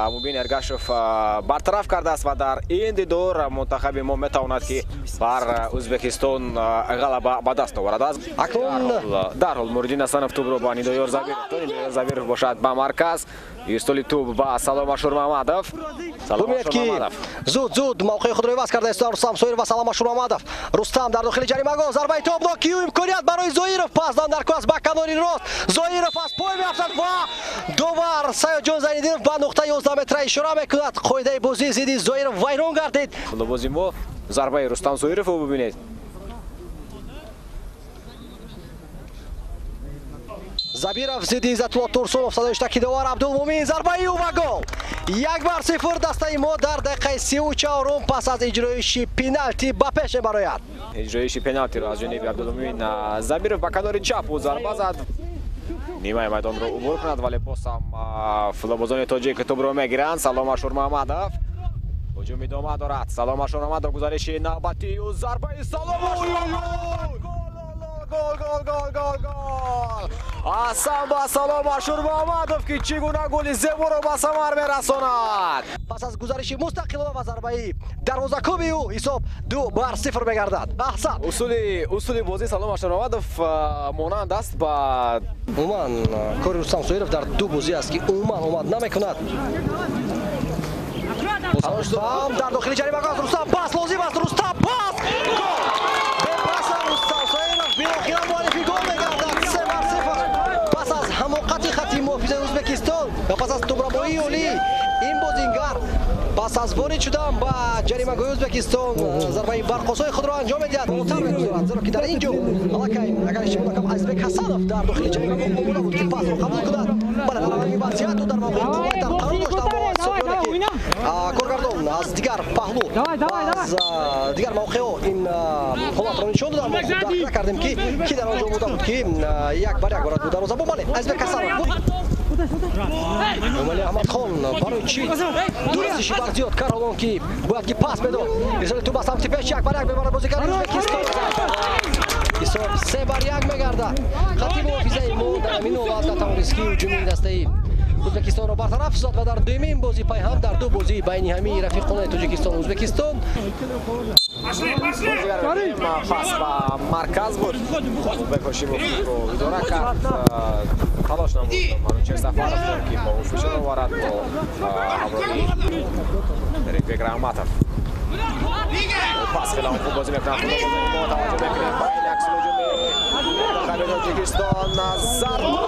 Мубин Эргашев бартараф кардааст ва дар ин дидор мунтахаби мо метавонад ки бар Ӯзбекистон ғалаба ба даст оварад. Акнун дарҳол Муриддин Ҳасанов тӯбро ба Нидоёр Забиров дод. Нидоёр Забиров бошад ба марказ. Ирсоли тӯб ба Салом Ашурмамадов. Бубинед ки зуд мавқеи худро иваз кардааст Рустам Зоиров ва Салом Ашурмамадов. Рустам дар дохили ҷаримагоҳ зарбаи тобнок имконият барои Зоиров, пас дар кӯ ба канори рост. Зоиров аз пой меафтад ва довар Саёдҷон Зайниддинов ба нуқтаи 11 метра ишора мекунад. Қоидаи бозӣ зидди Зоиров вайрон гардид. Бозии мо зарбаи Рустам Зоировро бубинед. Забиров зидди Иззатулло Турсунов, садои иштаки довар Абдулмумин, зарбаи ӯ ва гол. 1-0 дастаи мо дар дақиқаи 34 пас аз иҷроиши пеналти ба пеш мебарояд. Иҷроиши пеналтиро аз ҷониби Абдулмумин Забиров ба канори чап ӯ зарба зад. Нимаи майдонро убур кунад, вале боз ҳам футболбозони тоҷик тӯбро мегиранд. Салом Ашурмамадов ҳуҷум идома дорад. Салом Ашурмамадов гузариши навбатӣ ӯ зарбаи Салом Ашурмамадов. Гол гол гол гол гол! Аҳсан ба Салом Ашурмамадов ки чӣ гуна голи зеборо ба самар мерасонад. Пас аз гузариши мустақилона ва зарбаи дарвозакӯби ӯ ҳисоб 2-0 мегардад. Аҳсан! Усули бозии Салом Ашурмамадов монанд аст ба умуман кори Рустам Зоиров дар ду бозӣ аст ки умуман омад намекунад. Рустам дар дохили ҷаримагоҳ, Рустам пас лозим аст, Рустам пас! Гол! Бепаса Рустам Зоиров билохира муаллифи гол мегардад. 3-0 пас аз ҳамоқати хати муҳофизаи Ӯзбекистон ва пас аз тӯбрабоии олӣ ин бозингар пас аз ворид шудан ба ҷаримагоҳи Ӯзбекистон зарбаи барқосои худро анҷом медиҳад. Болотар мегузорад, зеро ки дар ин ҷо аллакай агар иштибоҳ накунам Азизбек Ҳасанов дар дохили ҷаримагоҳ омода буд ки пасро қабул кунад. Бале, дар ҳамин вазъият ӯ дар мавқеи қувваттар қарор дошт, аммо ҳисобёне ки коргардон аз дигар паҳлу, аз дигар мавқеъҳо ин ҳолатро нишон дод, аммо хуб дарк накардем ки ки дар он ҷо омода буд ки 1-1 борад буд дарвозабон. Бале, Азизбек Ҳасанов буд. Эмомалӣ Аҳмадхон барои чӣ ду расиши бар зиёд кард, ҳолон ки бояд ки пас медод. Ирсоли тӯб ба самти пеш, 1-1 мебарад бозигари Ӯзбекистон. Ҳисоб 3-1 мегардад. Хати муҳофизаи мо дар ҳамин ҳолат натавонист ки ҳуҷуми дастаи Ӯзбекистонро бартараф созад ва дар дуюмин бозӣ пайҳам дар ду бозии байни ҳамии рафиқонаи Тоҷикистон ва Ӯзбекистон пас ба марказ буд. Бек Ҳошимов идора кард, талош намуд Манучер Сафаров ки бо ӯ фишор оварад бо ҳамроҳии Рифбек Раҳматов. Пас хеле хуб бозӣ мекунанд футболбозони мо. Таваҷҷӯҳ мекунем ба ин акси ҳуҷуми мунтахаби Тоҷикистон. Зарба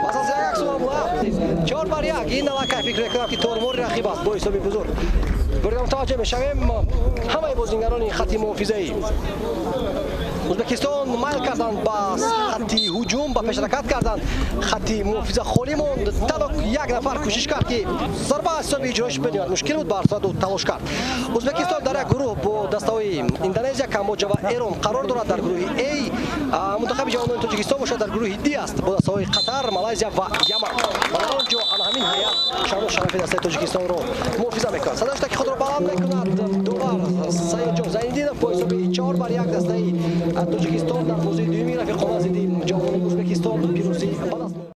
пас аз як аксуламла 4-1. Ин аллакай фикр мекунам ки тормори рақиб аст бо ҳисоби бузург. Буридам таваҷҷӯҳ мешавем ҳамаи бозингарони хати муҳофизаи Ӯзбекистон майл карданд ба хати ҳуҷум, ба пешҳаракат карданд. Хати муҳофиза холӣ монд. Танҳо як нафар кӯшиш кард ки зарба аз ҳисоби иҷроиш бинёд. Мушкил буд, барсад ӯ талош кард. Ӯзбекистон дар як гурӯҳ бо дастаҳои Индонезия, Камбоҷа ва Эрон қарор дорад. Дар гурӯҳи А мунтахаби ҷавонони Тоҷикистон бошад дар гурӯҳи Д аст бо дастаҳои Қатар, Малайзия ва Яман. Ва дар он ҷо ана ҳамин ҳайат шаъну шарафи дастаи Тоҷикистонро муҳофиза мекунад. Садои ки худро баланд мекунад довар Саёдҷон Зайниддинов бо ҳисоби 4-1 дастаи Тоҷикистон дар бозии дуюми рафиқона зидди ҷавонони Ӯзбекистон пирӯзӣ ба даст